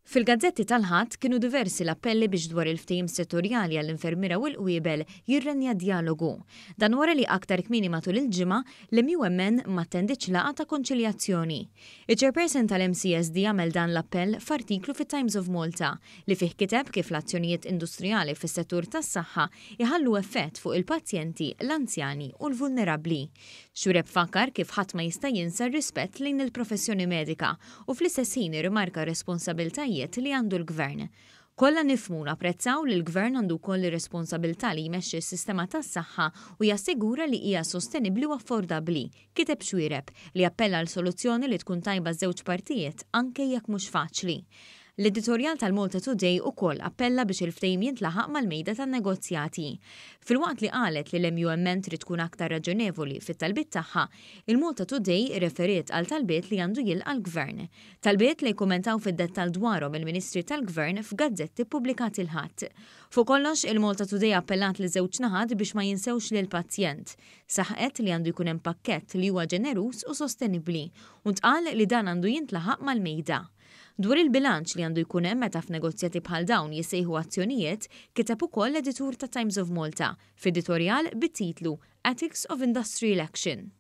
Fil-gazzetti tal-Ħadd kienu diversi l-appelli biex dwar il-ftehim settorjali għall-infermiera u l-qwiebel jirrenja djalogu. Dan wara li aktar kmieni matul il-ġimgħa, l-MUMN ma attenditx laqgħa ta' konċiljazzjoni. Iċ-chairperson tal-MCSD għamel dan l-appell f'artiklu fit-Times of Malta li fih kiteb kif l-azzjonijiet industrijali fis-settur tas-saħħa jħallu effett fuq il-pazjenti, l-anzjani u l-vulnerabbli. Xuereb fakkar kif ħadd ma jista' jinsa r-rispett lejn il-professjoni medika u fl-istess ħin irrimarka r-responsabiltajiet li għandu l-Gvern. Kollha nifhmu u napprezzaw li l-Gvern għandu wkoll ir-responsabilità li jmexxi s-sistema tas-saħħa u jassigura li hija sostenibbli u affordabbli, kiteb Xuereb, li appella għal soluzzjoni li tkun tajba għaż-żewġ partijiet anke jekk mhux faċli. L-editorjal tal-Malta Today ukoll appella biex il-ftehim jintlaħaq mal-mejda tan-negozjati. Filwaqt li qalet li l-MUMN trid tkun aktar raġonevoli fit-talbiet tagħha, il-Malta Today irreferiet għal talbiet li għandu jilqa' l-Gvern. Talbiet li jkummentaw fid-dettall dwarhom il-Ministri tal-Gvern f'gazzetti ppubblikati l-Ħadd. Fuq kollox, il-Malta Today appellat liż-żewġ naħat biex ma jinsewx lill-pazjent. Saħqet li għandu jkun hemm pakkett li huwa ġeneruż u sostenibbli u ntqal li dan għandu jintlaħaq mal-mejda. Dwar il-bilanċ li għandu jkun hemm meta f'negozjati bħal dawn jissejħu azzjonijiet, kiteb ukoll l-editur ta' Times of Malta, f'editorjal bit-titlu Ethics of Industrial Action.